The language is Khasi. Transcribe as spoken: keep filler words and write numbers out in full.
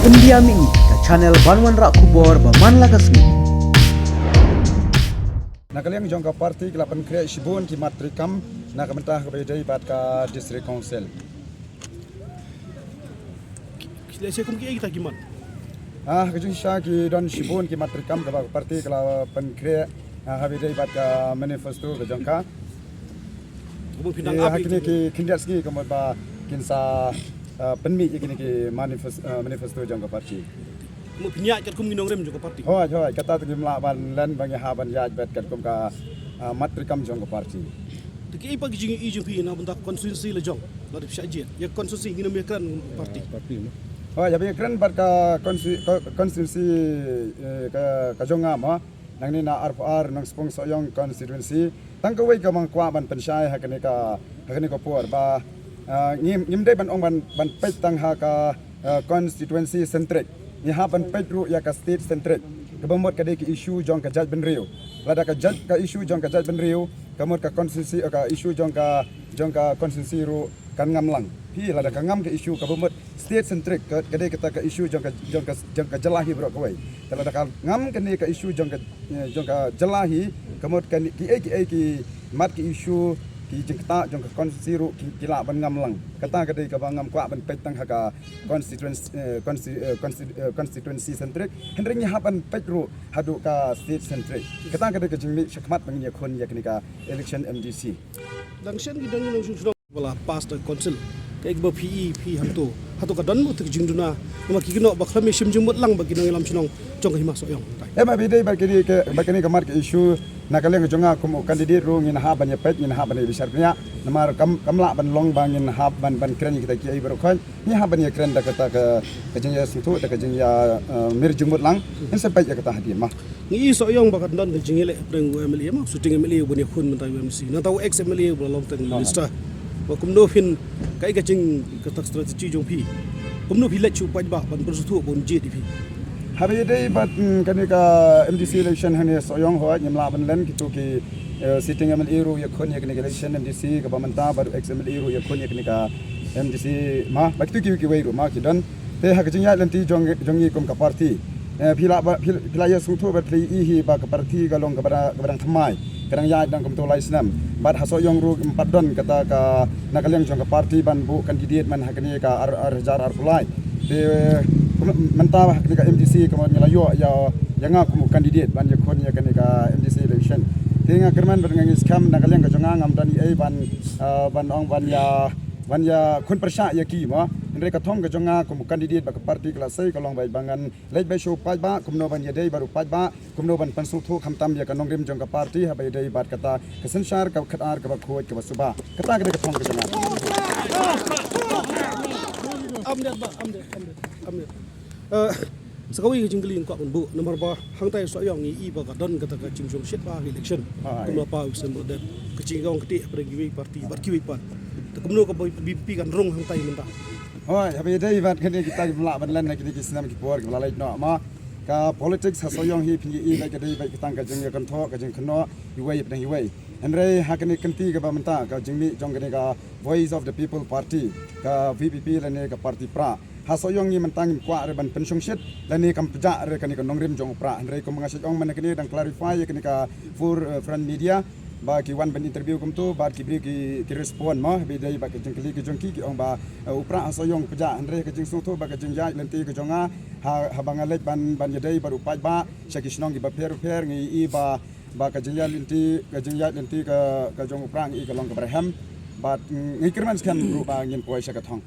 India Mini, ka channel ban wanrah khubor ba man la ka sngi. Na ka liang jong ka party ki la pynkhreh shibun ki mat treikam na ka bynta kaba ïadei bad ka District Council. Lehse kum kiei kita ki mat? Ah, ka jingshisha ki don shibun ki mat treikam kaba ka party ka la pynkhreh, ah, haba ïadei bad ka manifesto ka jong ka. Kumno phi nang, eh, ap ha kine ki khyndiat sngi ka mut ba kin sa, ah, pynmih ïa kine ki manifest-, ah, manifesto jong ka party. Kumno phi ïaid katkum ki nongrim jong ka party? Hooid, hooid, kata te ngim lah ban len ba ngi hap ban ïaid beit katkum ka, ah, mat treikam jong ka party. Te kiei pat ki jingïohi jong phi na bynta constituency la jong, la dep shah jied ïa constituency, ngin ym ïakren party. Hooid, haba ïakren bad ka consti-, ka constituency, eh, ka, ka jong nga mo. Nangne na arphew ar Nongspung Sohiong constituency. Tang kawei kaba nga kwah ban pynshai ha kane ka, ha kane ka por ba, ah, ngim, ngim dei ban ong ban, ban peit tang ha ka, ah, constituency centric. Ngi hap ban peit ruh ïa ka state centric. Kaba mut ka dei ka issue jong ka jaitbynriew. Lada ka jait, ka issue jong ka jaitbynriew, ka mut ka constituency, ah, ka issue jong ka, jong ka constituency ruh kan ngam lang. Phi, lada ka ngam ka issue kaba mut state centric, ka, ka dei kata ka issue jong ka, jong ka, jong ka jylla hi baroh kawei. Te lada ka ngam kane ka issue jong ka, eh, jong ka jylla hi, ka mut kane kiei kiei ki mat ki issue, ki jingktah jong ka constituency ruh ki, ki lah ban ngam lang. Kata ka dei kaba ngam kwah ban peit tang ha ka constituency, eh, consti-, eh, consti-, eh, constituency centric. Hynrei ngi hap ban peit ruh haduh ka state centric. Kata ka dei ka jingmih shakhmat ba ngin ïakhun ïa kane ka election M D C. Dang shen ki dang ngi Ba la pass da ka council. Kaei kaba phi i phi hangto, hato ka don mo te ka jingduna? Namar ki kynnoh ba khlem ïashim jingmut lang bad ki nongïalam shnong jong ka hima Sohiong. Em, haba ïadei bad kine ki, bad kine ki mat ki issue, na ka liang jong nga kum u candidate ruh ngin hap ban ïapeit, ngin hap ban ïabishar bniah. Namar kam, kam lah ban long ba ngin hap ban, ban kren ïa kita kiei baroh khoit. Ngi hap ban ïakren da kata ka, ka jingïasngewthuh, da ka jingïa, eh, mir jingmut lang. Ngin sa peit ïa kata hadien mo. Ngi i Sohiong ba kan don ka jingïaleh hapdeng u M L A mo, sitting M L A uban ïakhun mynta u M C, nangta u ex M L A uba la long tang minister. Ba kumno phin, kaei ka jing, kata ka strategy jong phi? Kumno phi leit sha u paidbah ban pynsngewthuh ba un jied ïa phi? Haba ïadei bad, mm, kane ka M D C election hangne Sohiong, hooid, ngim lah ban len, kito ki, eh, sitting M L A ruh ïakhun ïa kane ka election M D C kaba mynta, bad u ex M L A ruh ïakhun ïa kane ka M D C mo, bad kito ki, kiwei ruh mo ki don. Te ha ka jingïaid lynti jong, jong ngi kum ka party, eh, phi la ba, phi, phi la ïasngewthuh bad phi la ïohi hi ba ka party ka long kaba da, kaba dang thymmai, ka dang ïaid dang kumto lai snem. Bad ha Sohiong ruh ym pat don kata ka, na ka liang jong ka party ban buh candidate man ha kane ka ar, ar hajar arphew lai. Te, eh, kum, mynta ha kane ka M D C kumno ngi la ïoh ïa, ïa nga kum u candidate ban ïakhun ïa kane ka M D C election. Te nga kyrmen bad nga ngeit skhem na ka liang ka jong nga ngam don ei ei ban, eh, ban ong ban ïa, ban ïakhun pyrshah ïa ki mo. Hynrei ka thong ka jong nga kum u candidate ba ka party ka la sei ka long ba, ba ngan leit beit sha u paidbah, kumno ban ïadei bad u paidbah, kumno ban pynsngewthuh khamtam ïa ka nongrim jong ka party haba ïadei bad kata ka synshar ka khatar kaba khuid kaba suba. Kata ka dei ka thong ka jong nga. Am dei ba, am dei, am dei, am dei. Eh, sa kawei ka jingkylli nga kwah ban buh, namar ba hangtai Sohiong ngi i ba ka don kata ka jingshongshit ba ka election. Kumno pa u sem ba dep ka jingkawang kti hapdeng kiwei party bad kiwei pat. Te kumno ka B P P kan rung hangtai mynta? Hooid, haba ïadei bad kane kita kim lah ban len ha kine ki snem ki por kiba la leit noh mo. Ka politics ha Sohiong hi phin ïohi bad ka dei bad ka tang ka jingïakynthoh, ka jingkynnoh iwei hapdeng iwei. Hynrei ha kane ka kynti kaba mynta, ka jingmih jong kane ka Voice of the People Party, ka V P P lane ka party Prah, ha Sohiong ngi mynta ngim kwah re ban pynshongshit lane kam pjah re kane ka nongrim jong u Prah. Hynrei kumba nga shait ong mynne kane dang clarify ïa kane ka Four, eh, Front Media ba ki wan ban interview kumto bad ki briew ki, ki respond mo, haba ïadei bad ka jingkylli ka jong ki, ki ong ba, eh, u Prah ha Sohiong u pjah. Hynrei ka jingsngewthuh bad ka jingïaid lynti ka jong nga, ha, haba nga leit ban, ban ïadei bad u paidbah sha ki shnong kiba pher pher, ngi i ba, ba ka jingïaid lynti, ka jingïaid lynti ka, ka jong u Prah ngi i ka long kaba rhem. Bad, mm, ngi kyrmen skhem ruh ba ngin poi sha ka thong.